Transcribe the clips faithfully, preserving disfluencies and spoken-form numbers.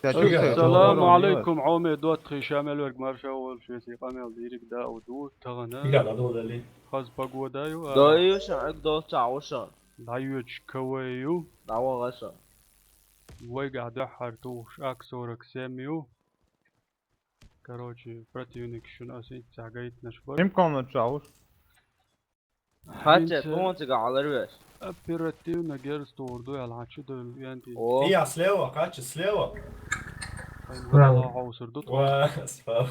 Ассаламу алейкум, Ӏомадаьд тхе, ша мел верг марша волаш веце, къамел дийриг да а ду тахана. Хаза погода ю, а. Дойюша, эг долча уша. ДӀайоьдуш КВ ю. ДӀавагӀаша. Вайгахь дуьххьара тухуш АК сорок семь ю. Короче, противник шуна аса итт сахьа гайтинарш бара. Им комнат чу а уш. Хьача, хӀинца тхуна цига Ӏалар веш. Оперативно герз тухур ду аьлла, хьан чу девлла венти. О. Ия, слева, кхача, слева. Хьайн гала хьовсур ду тхо. Ва, справа.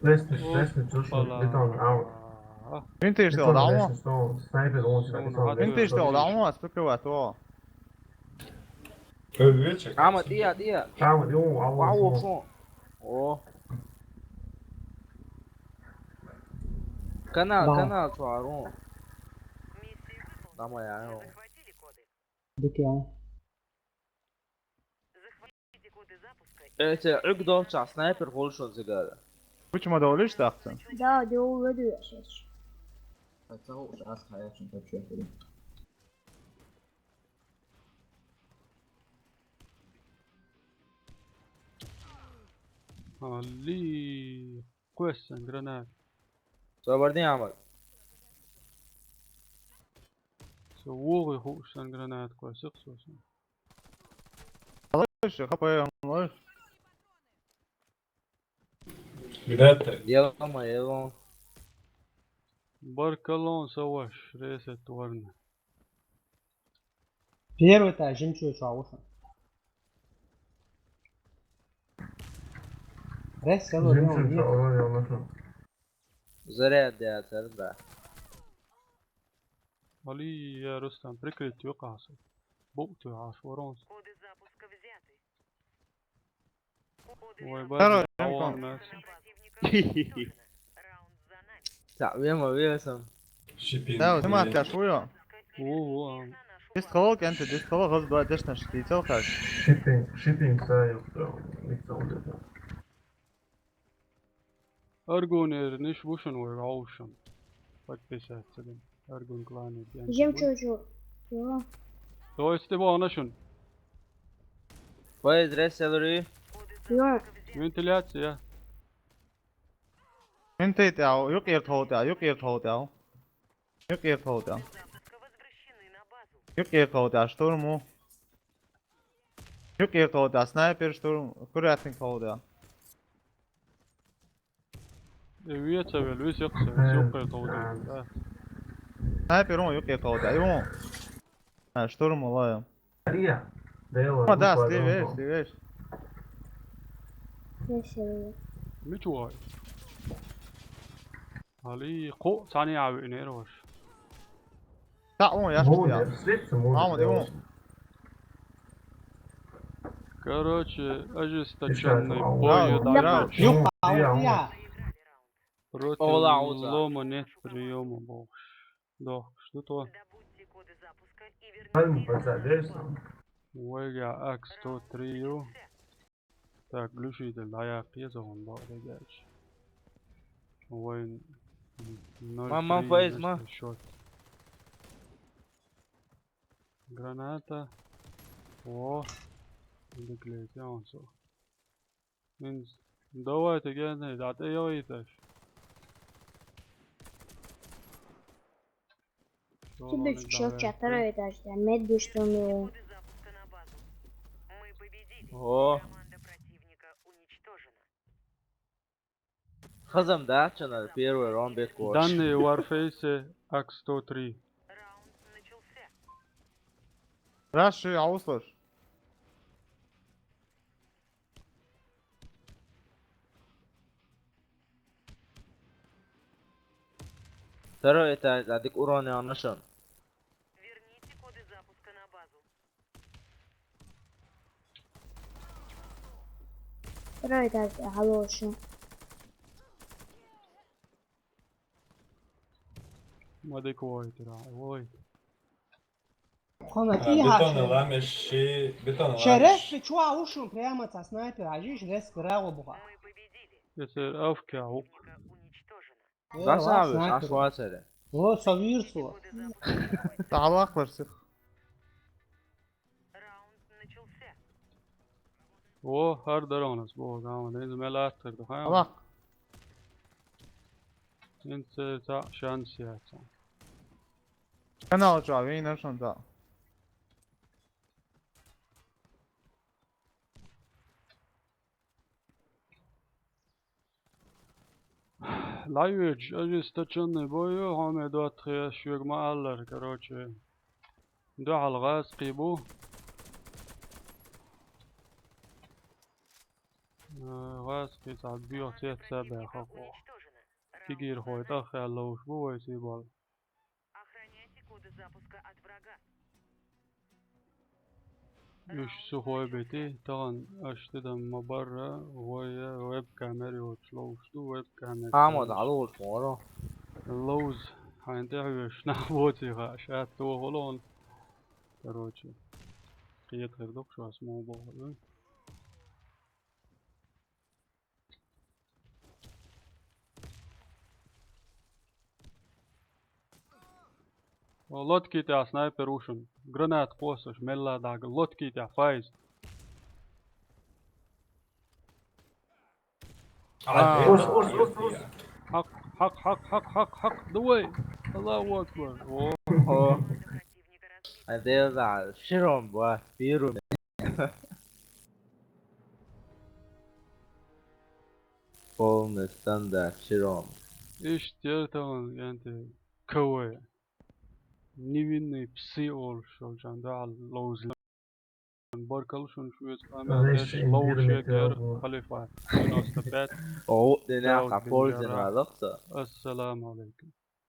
Лестница, лестница, слушай, бетон, ау. Винтиш тел, да, мо? Бетон, снайпер, он тебя бетон. Винтиш тел, да, мо? Спикова, то. Привет, чек. Ама, тия, тия. Ама, ё, ау, ау, ау. О. Канал, канал, чуару. Тамая, ё. Дикя. Эти, эг долча снайпер гӀуллуш он зигара. Кучма довлиш тахта? Да, да, уведу я сейчас. Хотя уж ас хаячин вообще. Али, кхоьссина гранат. Со вардин Ахьмад. Со вогӀий хууш санна гранат кхоьссина со санна. Лоша, хапай, лоша. Ребята. Дело моего. Баркалло, Саваш, ресет варна. Первый этаж, жемчуг чуа уша. Рес, село, жемчуг чуа уша. Заряд, да, да. Али, я Рустам, прикрыть ю къаса. Бу ту аш воронс. Коды запуска взяты. Ой, база, второй, Антон. Раунд за нами. Так, вема, вема сам. Шиппинг. Да, ты мат кашуё. О, о, а. Дистхалал кенте, дистхалал газ два дешнаш, ты цел хаш. Шиппинг, шиппинг, да, я кто, не цел где-то. Аргунер ниш бу шун вай ваушун. Подписаться дин. Аргун кланер. Жемчуг. Ё. То есть ты вон шун. Поезд ресселери. Ё. Вентиляция. Вентиляция, юкъер тховда, юкъер тховда. Юкъер тховда. Юкъер тховда, штурму. Юкъер тховда, снайпер штурм, курятник тховда. Э, вецавел, вис якъсавел, юкъер тховда. Снайпер он юкъер тховда, он. А, штурм лая. Ма да, сливеш, сливеш. Мичу вай? Али, кхо цхьаьна а веънера ваш. Та он яш. Мама, дивон. Короче, ожесточённый бой. Юкъа, я. Против лома нет приёма, бохуш. Дохкуш ду тхо. Вайга АК сто три ю. Так, глушитель дӀаяккха еза хьуна бакъдерг аьлча. Вайн ноль три. Мам, мам, фейз, ма. Счёт. Граната. О. Дика летит он со. Ин-, давайте, генай, дӀатӀайовийташ. Кидочек щелча, второй этаж, да, медвежь там его. О. Хазам, да, чана первый раунд бет кош. Данный Warface АК сто три. Раши, а услышь? Второй этаж, а дик урон я нашёл. Верните коды запуска на базу. Второй этаж, а, хороший. Ма дик вой, тира, вой. Хана, а, тӀехьа бетон ши. Ламеш ши, бетон ламеш. Шерес чуа ушун прямо ца снайпер, ажиш рес граго буха. Эсер авка ук. Э, да, ва, сам снайпер. Аш вацаре. О, совирсу. Талах варсих. Раунд начался. О, хӀара дара хьуна ас боху, гамма, иза мел атта хир ду, хьа? Аллах. ХӀинца цхьа шанс яц. Каналчохь вийнарш хьуна тӀаккха. ДӀайоьдуш, ожесточённый бой ю, хьо ме доттагӀий, шуьга ма-аллара, короче. Дуьхьал гӀазкхий бу. Э, гӀазкхий цхьа боьха цец а баьхна хӀокхо. Кегийрхой тӀаххьа ловш бу вай сий болу. Охраняйте коды запуска от врага. Уьш сухой бити, тахана аша тидам ма-барра, вай веб-камера йоцуш ловш ду, веб-камера. Хамо дӀалуш моро. Ловз, хьайна тӀехьоьжуш нах боций хаьа, ша тохула хьуна. Короче, кхета хир ду-кх шуьга ас муха бохург. О, лодки тӀехь снайпер ву шуна. Гранат кхоссаш, мелла дӀага. Лодки тӀехь, Файз. А, уж, уж, уж, уж. Хьакъ, хьакъ, хьакъ, хьакъ, хьакъ, хьакъ, давай. Аллаху акбар. О. О. А, Дела, широн, ба, биру. Полный стандарт, широн. Иштта яра тахана, янте, КВ. Невинные псы олуш йолчарна дуьхьал ловза. Баркалла шуна, шуьца къамел деш, ловза шегара, Халифа девяносто пять. О, динах Дауд бин Джаррах. Ассаламу алейкум.